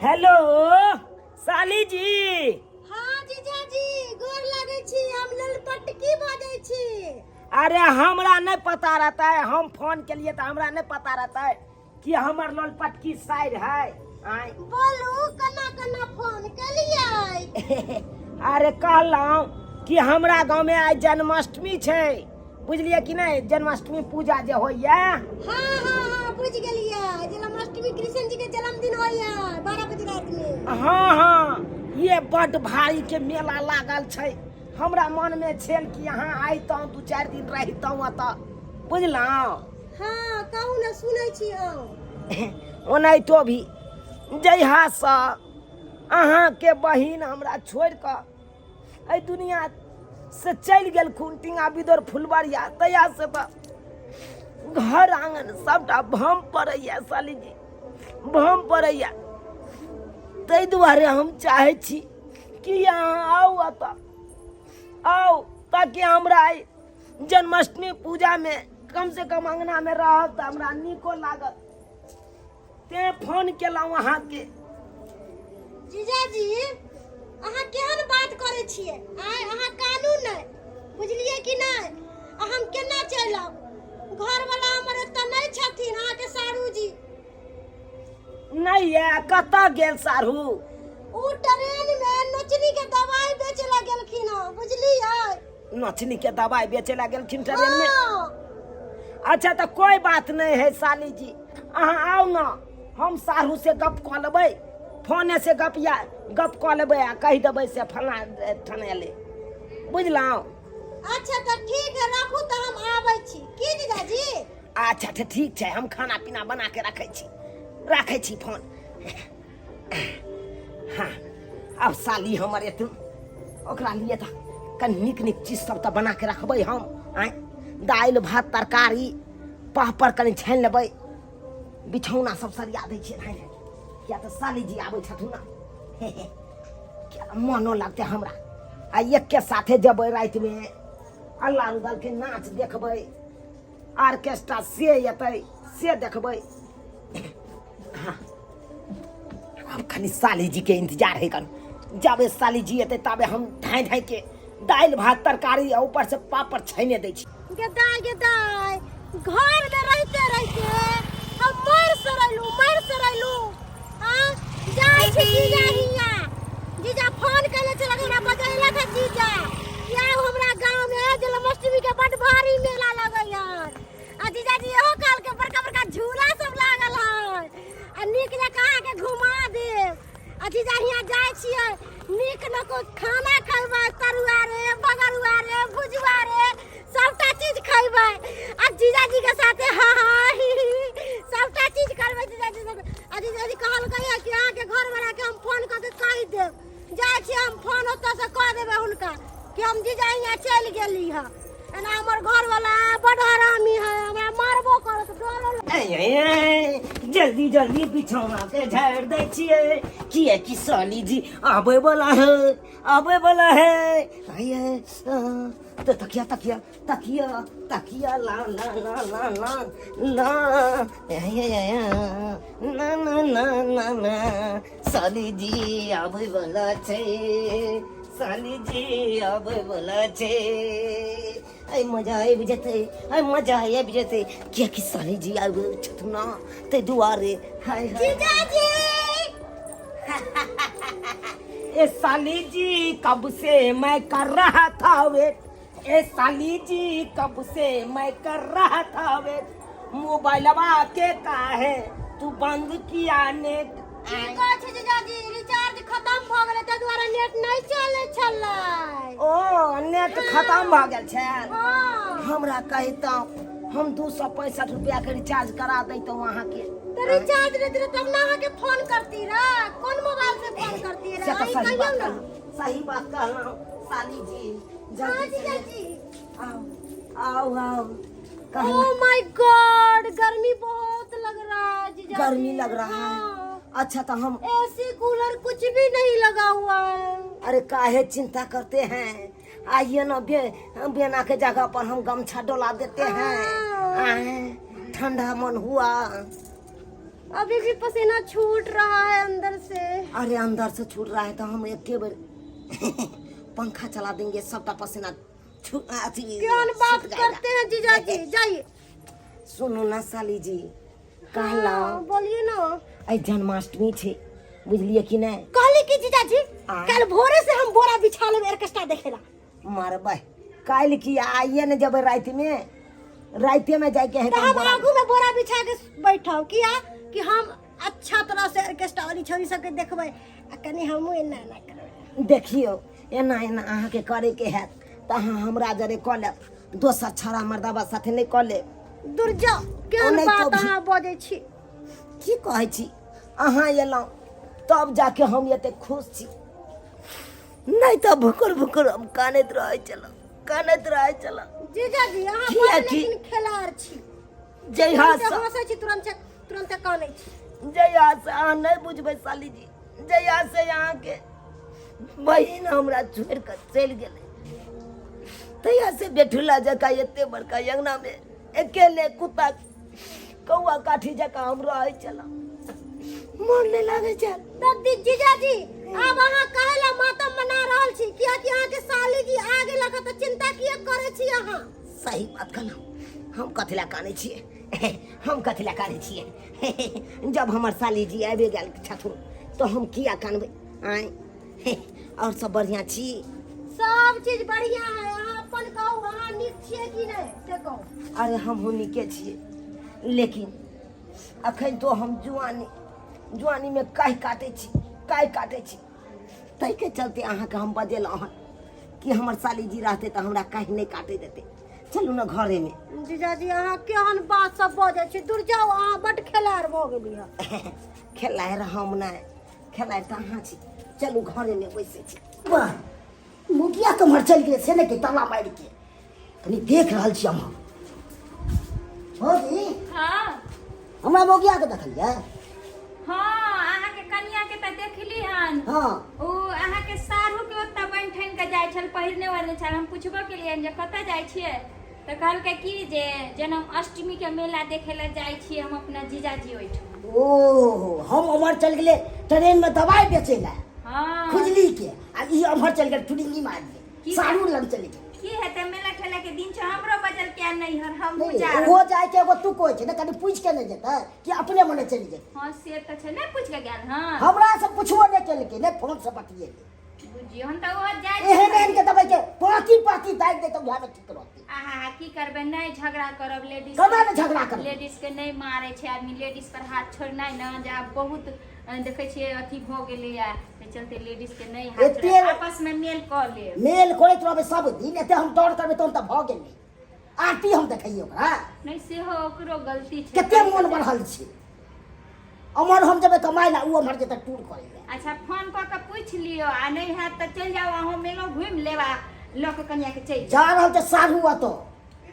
Hello साली जी। हाँ जीजाजी, गोर लगै छी, हम ललपटकी बजै छी। अरे हमरा नहीं पता रहता है, हम फोन के लिए तो हमरा नहीं पता रहता है कि हमर ललपटकी साइड है। आय। बोलू, केना केना फोन केलियै? अरे कहलहुँ कि हमरा गाँवमे आइ जन्माष्टमी छै, बुझलियै कि नहि? जन्माष्टमी पूजा जे होइया। हाँ हाँ हाँ, बुझि गेलियै। जन्माष्टमी कृष्ण जी के जन्मदिन होइया 12 बजे राति में। हाँ हाँ, ये बड भारी के मेला लागल छै। हमरा मन में छल कि यहाँ आइतहुँ, 2-4 दिन रहितहुँ एतऽ, बुझलहुँ? हाँ, कहू ने, सुनै छी हम। ओनाहितो भी जहियासँ अहाँके बहिन हमरा छोड़ि कऽ एहि दुनिया से चलि गेलखुन टींगा बिदोर फुलबरिया, तहियासँ तऽ घर आङ्गन सबटा भम पड़ैया साली जी, भम पड़ैया। ताहि दुआरे हम चाहै छी कि अहाँ आउ, एतऽ आउ, ताकि हमरा एहि जन्माष्टमी पूजामे कम से कम अङ्गनामे रहब तऽ हमरा नीको लागत। तें फोन केलहुँ अहाँके। जीजाजी, अहाँ केहन बात करै छियै? आय, अहाँ कानू नहि, बुझलियै कि नहि? आ हम केना चलि आउ? घरवला हमर एतऽ नहि छथिन, अहाँके साढ़ू जी। नहि ये, कतऽ गेल साढ़ू? ओ ट्रेन मे नोचनी के दवाई बेचे ला गेलखिन हँ, बुझलियै? नोचनी के दवाई बेचे ला गेलखिन ट्रेन में? हाँ। अच्छा, तऽ कोई बात नहीं है साली जी, अहाँ आउ ना, हम साढ़ू से गप कऽ लेबै, फोने से गप या गप कऽ लेबै आ कहि देबै से फलाँ ठाने ले, बुझलहुँ? अच्छा, तऽ ठीक है, राखू तऽ हम आबै छी की जीजाजी? अच्छा अच्छा, ठीक छै, हम खाना पीना बना के रखै छी, राखै छी फोन। हाँ, अब साली हमर एतुन, ओकरा लिए तऽ कनि नीक नीक चीज सब तऽ बना के रखबै हम। आँय, दालि भात तरकारी पापड़ कनि छानि लेबै, बिछौना सब सरिया दै छियै धाँइ धाँइ, किया तऽ साली जी आबै छथुन ने। हे हे, किया मनो लगतै हमरा। आ एके साथे जेबै रातिमे, अल्लाह रुदल के नाच देखबै, ऑर्केस्ट्रा से एतै से देखबै। हाँ, अब खाली साली जी के इंतजार है कन, जाबे साली जी एतै ताबे हम धाँइ धाँइ के दालि भात तरकारी आ ऊपर से पापड़ छाइने दै छी। गेदाय गेदाय, घर में रहते रहते हम मर सड़लू, मर सड़लू। हाँ, जाइ छी जीजा हिया। जीजा फोन केने छलक, हमरा बजेलक है जीजा कि आउ हमरा गाँव में जन्माष्टमी के बड भारी मेला लगैया। आ जीजाजी इहो कहलकै बड़का बड़का झूला सब लागल है आ नीक जकाँ अहाँके घुमा देब। आ जीजा हियाँ जाइ छियै, नीक नको खाना खैबै, तरुआ रे, बगरुआ रे, भुजुआ रे, सबटा चीज खैबै आ जीजाजी के साथे हाँ हाँ ही ही सबटा चीज करबै जीजाजी साथे। आ जीजाजी कहलकै है कि अहाँके घरवला के हम फोन कऽ के कहि देब। जाइ छियै, हम फोन ओतऽसँ कऽ देबै हुनका कि हम जीजा हियाँ चलि गेली हँ। एना हमर घरवला बड हरामी है, हमरा मारबो करत, डरो ऐ, जल्दी जल्दी बिछौना के झाड़ि दै छियै, किए कि साली जी आबै वाला है, आबै वाला है। आइए, तो तकिया तकिया तकिया तकिया ला ला ला ला ला ला, ऐ, ऐ, ऐ, ना ना ना ना ना, साली जी आबै वाला छै, साली जी आबै वाला छै। ऐ मजा आबि जेतै, ऐ मजा आबि जेतै, किएकि साली जी आबि छथुन ना, ताहि दुआरे। हाय हाय। जीजाजी। ए साली जी, कब से मैं कर रहा था वेट, ए साली जी, कब से मैं कर रहा था वेट, मोबाइलवा के काहे तू बंद किया नेट? की कहै छै जीजाजी? रिचार्ज खत्म भऽ गेलै, ताहि दुआरे नेट नहि चलै छलै। ओ, नेट खत्म भऽ गेल छै? हाँ। हमरा कहितहुँ, हम 265 रुपया के रिचार्ज करा दैतहुँ अहाँके। तऽ रिचार्ज रहती रहे तब ना अहाँके फोन करती रहे। कोन मोबाइल से फोन करती से रहे? तऽ अहीं सही कहियौ बात ने। कहलहुँ, सही बात कहलहुँ साली जी। हाँ। जल्दी से जीजाजी। आओ आओ आओ। ओ कहलहुँ my God, गर्मी बहुत लग रहा है जीजा। गर्मी लग रहा है? हाँ। अच्छा, तो हम एसी कूलर कुछ भी नहीं लगा हुआ है। अरे काहे चिंता करते हैं? आइए ना, बेना के जगह पर हम गमछा डोला देते हैं। हाँ। आए, ठंडा मन हुआ? अभी भी पसीना छूट रहा है अंदर से। अरे अंदर से छूट रहा है तो हम एक बेर पंखा चला देंगे, सबटा पसीना अथी केहन बात सूख जाएगा। करते हैं जीजाजी, जाइए। सुनू ना साली जी, कहलहुँ। हाँ, बोलिए ना। आइ जन्माष्टमी छै, बुझलियै कि नहि? कहली कि जीजाजी, आ? कल भोरे से हम बोरा बिछा लेब ऑर्केस्ट्रा देखेला। मारबै काल्हि की, आइए ने जेबै रातिमे, रातिमे जाइके है। तो हम आगू में बोरा बिछा के बैठब, किया कि हम अच्छा तरह से ऑर्केस्ट्रा वाली छौरी सबके देखबै आ कनी हमहूँ एना एना करबै। देखियौ, एना एना अहाँके करैके हैत तऽ अहाँ हमरा जरे कऽ लेब, दोसर छौड़ा मर्दाबा साथे नहि कऽ लेब। दूर जाओ, केहन ओनाहितो बात अहाँ बजै छी। की कहै छी, अहाँ एलहुँ तब जाके हम एते खुश छी, नहि तऽ भुकुर भुकुर हम कानैत रहै छलहुँ, कानैत रहै छलहुँ। जीजाजी, अहाँ किया बड़ लेकिन खेलाड़ छी। जहिया तुरन्ते से हँसै छी, तुरन्ते तुरन्ते कानै छी। जहिया से, अहाँ नहि बुझबै साली जी, जहिया से अहाँके बहिन हमरा छोड़ि कऽ चलि गेलै तहिया से बेठुला जकाँ एते बड़का अंगनामे अकेले कुत्ता कौआ काठी जकाँ हम रहै छलहुँ, मन नहि लागै छल। तऽ जीजाजी, आब अहाँ कहै ला मातम मना रहल छी, कियाकि अहाँके साली जी आ गेलक तऽ चिंता किया करै छी अहाँ? सही बात कहलहुँ। हम कथी लए कानै छियै? हम कथी लए कानै छियै? जब हमर साली जी आबि गेल छथुन तऽ हम किया कानबै? आँय, आओर सब बढ़िआँ छी? सब चीज बढ़िया है। अहाँ अपन कहू, अहाँ नीक छियै कि नहि से कहू। अरे हमहूँ नीके छियै, लेकिन अखन तो हम जुआनी जुआनीमे काहि काटै छी, काहि काटै छी, ताहिके चलते अहाँके हम बजेलहुँ हन कि हमर साली जी रहतै तऽ हमरा काहि नहि काटै देतै। चलू ने घरेमे। जीजाजी, अहाँ केहन बात सब बजै छी? दूर जाउ, अहाँ बड्ड खेलाड़ भऽ गेली हँ। खेलाइ हम नहि, खेलाइ तऽ अहाँ छी। चलू घरेमे बैसै छी। वाह, मुखिया कम्हर चलि गेलै से नहि कि ताला मारि के कनि देख रहल छी हम। भौजी। हाँ। हमरा मोगिया के देखलियै? हाँ, अहाँके कनिया के तऽ देखली हन। हाँ। ओ अहाँके साढ़ू के ओतऽ बनि ठनि के जाइ छल, पहिरने ओढ़ने छल। हम पुछबो केलियनि जे कतऽ जाइ छियै, तऽ कहलकै कि जे जन्माष्टमी के मेला देखे लए जाइ छियै हम अपना जीजाजी ओहिठाम। ओ हम उम्हर चलि गेलियै ट्रेन में दवाई बेचै लए। हाँ। खुजली के, आ ई उम्हर चलि गेल टुरिंगी मारि। की? सारू लग चलि गेल। की हेतै, मेला ठेला के दिन छै, हमरो बजल किया नहीं हर हम नहीं, जा ओहो जाय के एगो तुक होइ छै ने, कनि पूछि के नहि जेतै कि अपने मने चलि जेतै? हाँ, से तऽ छै, नहि पूछ के गेल। हाँ, हमरा से पुछबो नहि केलकै, नहि फोन से बतियेलै। बुझियौ हम तऽ ओहो जाइ एहन एहन के दबाई के पाकी पाकी दाबि देतौ, वएह में ठीक रहतै। आहा, की करबै, नहि झगड़ा करब लेडीज। केना नहि झगड़ा करबै? लेडीज के नहि मारै छै आदमी, लेडीज पर हाथ छोड़नाइ ने जे आब बहुत देखै छियै अथी भऽ गेलैया, ताहि चलते लेडीज के नहि हाथ छोड़ै, आपस में मेल कऽ लेब। मेल करैत रहबै सब दिन, एते हम डर करबै तहन तऽ भऽ गेलै। आरती हम देखैयै ओकरा। नहि, सेहो ओकरो गलती छै। कते मोन बढ़ल छै। अमर हम जेबै कमाइ लए, ओ अमर जेतै टूर करै लए। अच्छा, फोन कऽ के पूछि लियौ, आ नहि हैत तऽ चलि जाउ अहूँ, मेलो घुमि लेब आ लऽ कऽ कनिया के चलि जा रहल छै साढ़ू अतऽ,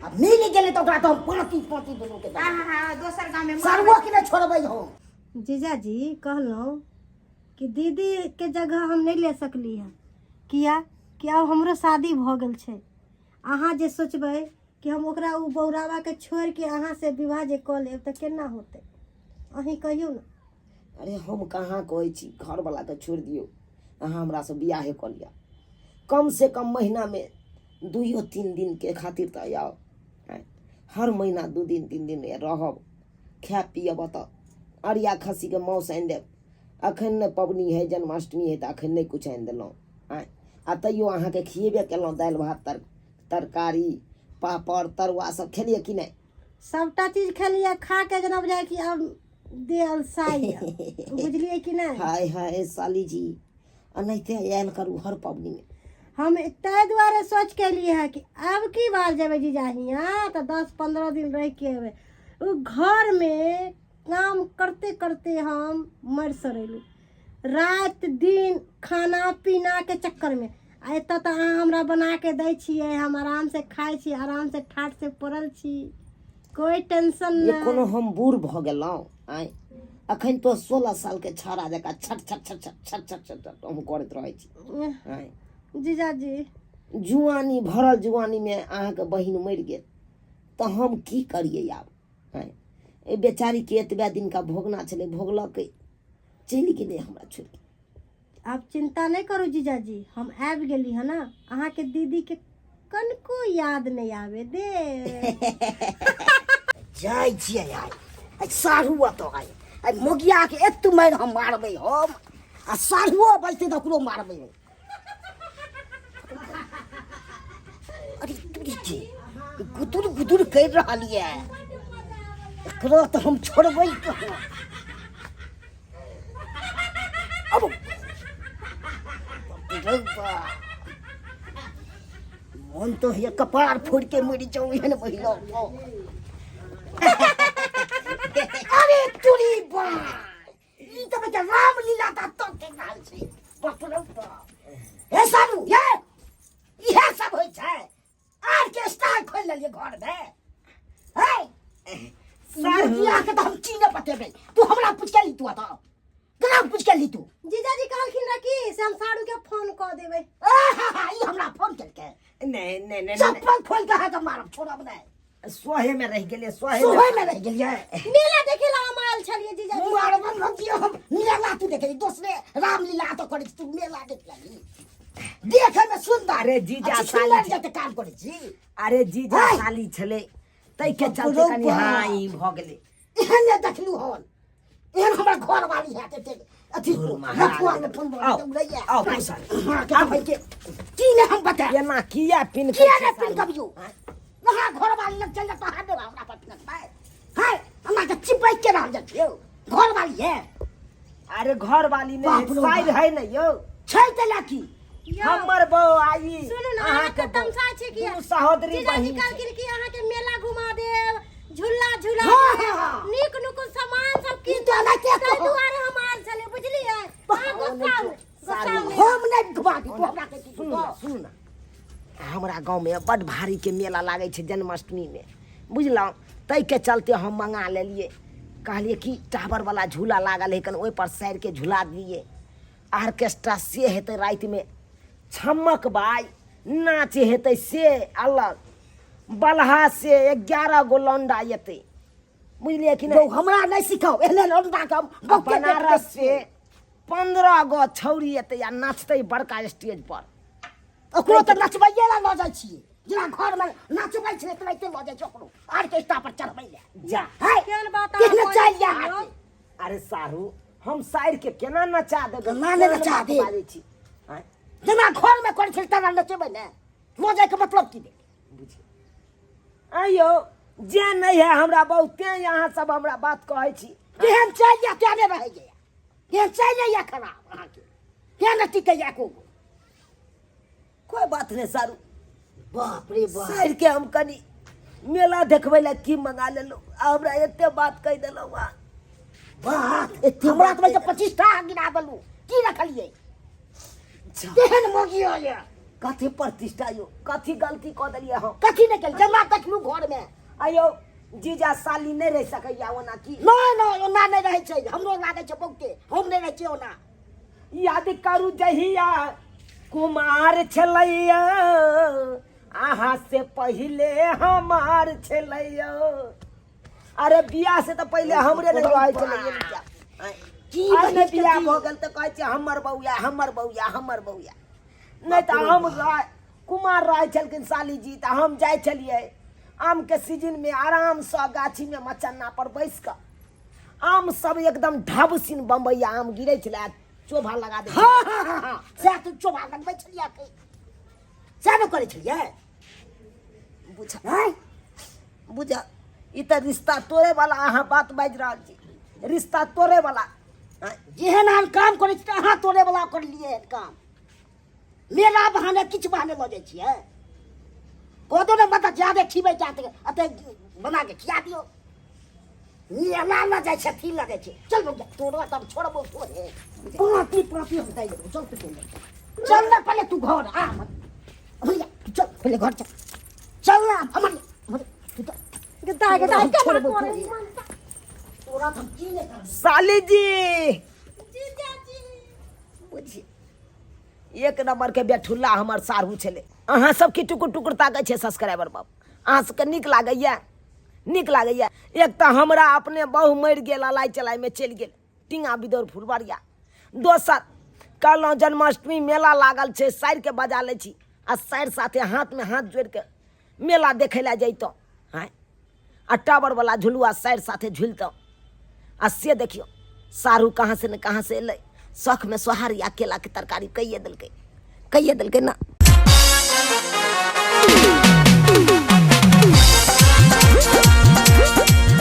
आ मिल गेलै तऽ ओकरा तऽ हम पाँती पाँती दुनू के जाउ। आहा हा, दोसर गाँव में साढ़ुओ के नहि छोड़बै हम। जीजाजी, कहलहुँ कि दीदीके जगह हम नहि ले सकली हँ, किया कि आब हमरो शादी भऽ गेल छै। अहाँ जे सोचबै कि हम ओकरा ओ बौराबाके छोड़िके अहाँसँ विवाह जे कऽ लेब तऽ केना होतै, अहीं कहियौ ने। अरे हम कहाँ कहै छी घरवलाके छोड़ि दियौ, अहाँ हमरासँ बियाहे कऽ लिअ। कम से कम महीनामे दुइयो तीन दिनके खातिर तऽ आउ। आँय, हर महीना 2 दिन 3 दिन रहब, खायब पियब, ओतऽ अरिया खस्सीके माँस आनि देब। अखन ने पबनी है, जन्माष्टमी है, तऽ अखन नहि किछु आनि देलहुँ। आँय, आ तैयो अहाँके खिएबे केलहुँ दालि भात तरकारी पापड़ तरुआ सब खेलियै कि नहि? सबटा चीज खेलियै, खा के जेना बुझाय कि आब देह अलसाइ, बुझलियै कि नहि? हाय हाय साली जी, एनाहिते आयल करू हर पबनीमे। हम ताहि दुआरे सोच के एलियै है कि आब की बार जेबै जीजा हियाँ तऽ 10-15 दिन रहि के एबै। ओ घरमे काम करते करते हम मरि सड़ेलहुँ, राति दिन खाना पीनाके चक्करमे। आ एतऽ तऽ अहाँ हमरा बनाके दै छियै, हम आरामसँ खाइ छी, आरामसँ ठाठसँ पड़ल छी, कोइ टेंशन ये नहि। कोनो हम बूढ़ भऽ गेलहुँ? आँय, अखन तो 16 सालके छाड़ा जकाँ छट छट छट छट छट छट छट छट हम करैत रहै छी। आँय जीजाजी, जुआनी भरल जुआनीमे अहाँके बहिन मरि गेल तऽ हम की करियै आब? आँय, एहि बेचारीके एतबे दिनका भोगना छलै, भोगलकै, चलि गेलै हमरा छोड़ि के। आब चिंता नहि करू जीजाजी, हम आबि गेली हँ ने, अहाँके दीदीके कनको याद नहि आबे दे। जाइ छियै आइ, आइ साढ़ू अतऽ आइ, आइ मोगियाके एत मारि हम मारबै हम, आ साढ़ुओ बजतै तऽ ओकरो मारबै हम। अरे तुरी के गुदुर गुदुर करि रहल यऽ, एकरो तऽ हम छोड़बै कहाँ। अब मन तो ये कपार फोड़ के मरि जाऊं एहन महिला। अरे तुरी बा, ई तऽ बच्चा रामलीला ता तक देख रहल छै। बाप रे बाप, हे सारू, ये इएह सब होइ छै। आर्केस्ट्रा खोलि लेलियै घरमे। हे मुर्गिया के तऽ हम की नहि बतेबै। तू हमरा पूछ के ली, तू एतऽ केना पूछ के ली तू? जीजाजी कहलखिन रह कि से हम साड़ू के फोन कऽ देबै। आहा, ई हमरा फोन केलकै? नहि नहि नहि। चप्पल खोल के अहाँके मारब, छोड़ब नहि। सोहे में रहि गेलियै, सोहे। सोहे में रहि गेलियै। मेला देखे ला हम आयल छलियै जीजाजी। मारबन रतियो हम। मेला तू देखे? दोसरे रामलीला तो करै छी, तू मेला देख लेली? देखे में सुंदर। अरे जीजा अच्छा, साली सुंदर जते काम करै छी। अरे जीजा है। साली छलै ताहि के चलते कनि हाँ ई भऽ गेलै। एहन नहि देखलू हन, एहन हमरा घर वाली है एते अथी धुर महाराज। लफुआ में फोन आउ, उड़ैया। आउ, पैसा। हाँ, के भाई के की ने हम बताए एना किया पिन? किया ने पिन कबियो वहाँ घर वाली लग चल जाता है, हमरा पर पिन पाए है, हमरा के चिपक के रह जाइ छियौ। घर वाली है। अरे घर वाली बाप नहीं रे साइड बाप। है ने यौ। छै ते लाकी। यौ, हमर बहू आई। सुनू ने, अहाँके अहाँके बहू। तमसा छै कि दुनू सहोदरी जीजाजी बहिन छै। कहलखिन कि अहाँके मेला घुमा देब, झूला झूला हाँ, देब, हाँ, हाँ। नीक नुक सामान सब ई कीन तऽ एनाहिते ताहि कहब। दुआरे हम आयल छलियै, बुझलियै? अहाँ गुस्सा गुस्सा नहि। हम नहि घुमा दी, तू हमरा के की? सुनू ने, सुनू ने, हमरा गाँवमे बड्ड भारीके मेला लागै छै जन्माष्टमीमे, बुझलहुँ? ताहिके चलते हम मङ्गा लेलियै। कहलियै कि टावरवला झूला लागल हइ कन, ओहिपर साड़िके झुला दियै। आर्केस्ट्रा से हेतै रातिमे, छमक बाइ नाच हेतै से अलग, बलहा से 11 गो लौंडा एतै, बुझलियै कि नहि? यौ, हमरा नहि सिखाउ एहने लौंडा के हम आ बहुते देखने बनारस से छियै। 15 गो छौरी एतै आ नाचतै बड़का स्टेज पर। ओकरो तऽ नचबैये लए लऽ जाइ छियै, जेना घरमे नचबै छलै तेनाहिते लऽ जाइ छै ओकरो आर्केस्ट्रा पर चढ़बै लए। जा है केहन बात अहाँ केहने बजै चलि छियै जा यौ? अरे सारू, हम साइर के केना नचा देबै? केना नहि नचा कोन बात देब? बाजै छी आँय? जेना घरमे करै छलै तेना नचेबै ने, लऽ जाइके मतलब की भेल? बुझि आइयो जे नहि है हमरा बहुते अहाँ सब हमरा बात कहै छी। केहन चलि जा तेहने रहै जाइए, केहन चलि जाइए खराब अहाँके, केहन नहि टिकैए एको गो। कोई बात नहीं सारू। बाप रे बाप, साइर के हम कनी मेला देखबै लए की मंगा लेलहुँ आ हमरा एते बात कहि देलहुँ अहाँ। बात एते हमरा तऽ 25 टा गिरा देलहुँ, की रखलियै? केहन मोगी ये। कथी प्रतिष्ठा यौ? कथी गलती कऽ देलियै हम? कथी नहि केलियै, जेना देखलहुँ घरमे। आयौ जीजा साली नहि रहि सकैया ओना की? नहि नहि, ओना नहि रहै छै, हमरो लागै छै बहुते, हम नहि रहै छियै ओना। याद करू जहिया कुमार छलैया, अहाँ से पहिले हमार छलैया। अरे बियाह से तऽ पहिले हमरे लग रहै छलैया। की आइ नहि बहिन बियाह के भऽ गेल तऽ कहै छै हमर बौआ, हमर बौआ, हमर बौआ। नहि तऽ हम कुमार रहै छलखिन साली जी तऽ हम जाइ छलियै आमके सीजनमे, आरामसँ गाछीमे मचन्ना पर बैस कऽ आम सब एकदम ढब सिन बम्बैया आम गिरै छलै आ चोभा लगा दै। हाँ हाँ हाँ हाँ, सएह तऽ चोभा लगबै छलियै, के सएह ने करै छलियै। बुझ आँय बुझ, ई तऽ रिश्ता तोड़े वाला अहाँ बात बाजि रहल छी, रिश्ता तोड़े वाला। आँय, जेहन अहाँ काम करै छी तऽ अहाँ तोड़े वाला करलियै हन काम। मेला बहाने किछु बहाने लऽ जाइ छियै, कऽ दो ने मतलब ज्यादे खिबै चाहते एते बना के खिया दियौ। मेला लऽ जाइ छै, लऽ जाइ छै। चल बौआ, तोरो तब छोड़बो तोरे पाँती पाँती हम दै देबौ। चल तू पहिले, चल ना पहिले तू घर आ भैया, तू चल पहिले घर, चल चल ना हमर हमर तू चल। गदा गदा हम केना छोड़बो करै तोरे। तोरा तऽ हम की नहि करब। साली जी। जीजाजी। बुझी एक नंबर के बेठुल्ला हमर साढ़ू छलै। अहाँ सब की टुकुर टुकुर ताकै छियै सब्सक्राइबर बाबू? अहाँ सबके नीक लागैया? नीक लागैया? एक तऽ हमरा अपने बहु मरि गेल, अलाइ चलाइमे चलि गेल टींगा बिदौर फुलबरिया। दोसर कहलहुँ जन्माष्टमी मेला लागल छै, साइरके बजा लै छी आ साइर साथे हाथमे हाथ जोड़िके मेला देखै लए जैतहुँ। आँय, आ टावरवला झुलुआ साइर साथे झुलितहुँ। आ से देखियौ सारू कहाँ से ने कहाँ से एलै, शौखमे सोहारी आ केलाके तरकारी कैये देलकै, कैये देलकै ना।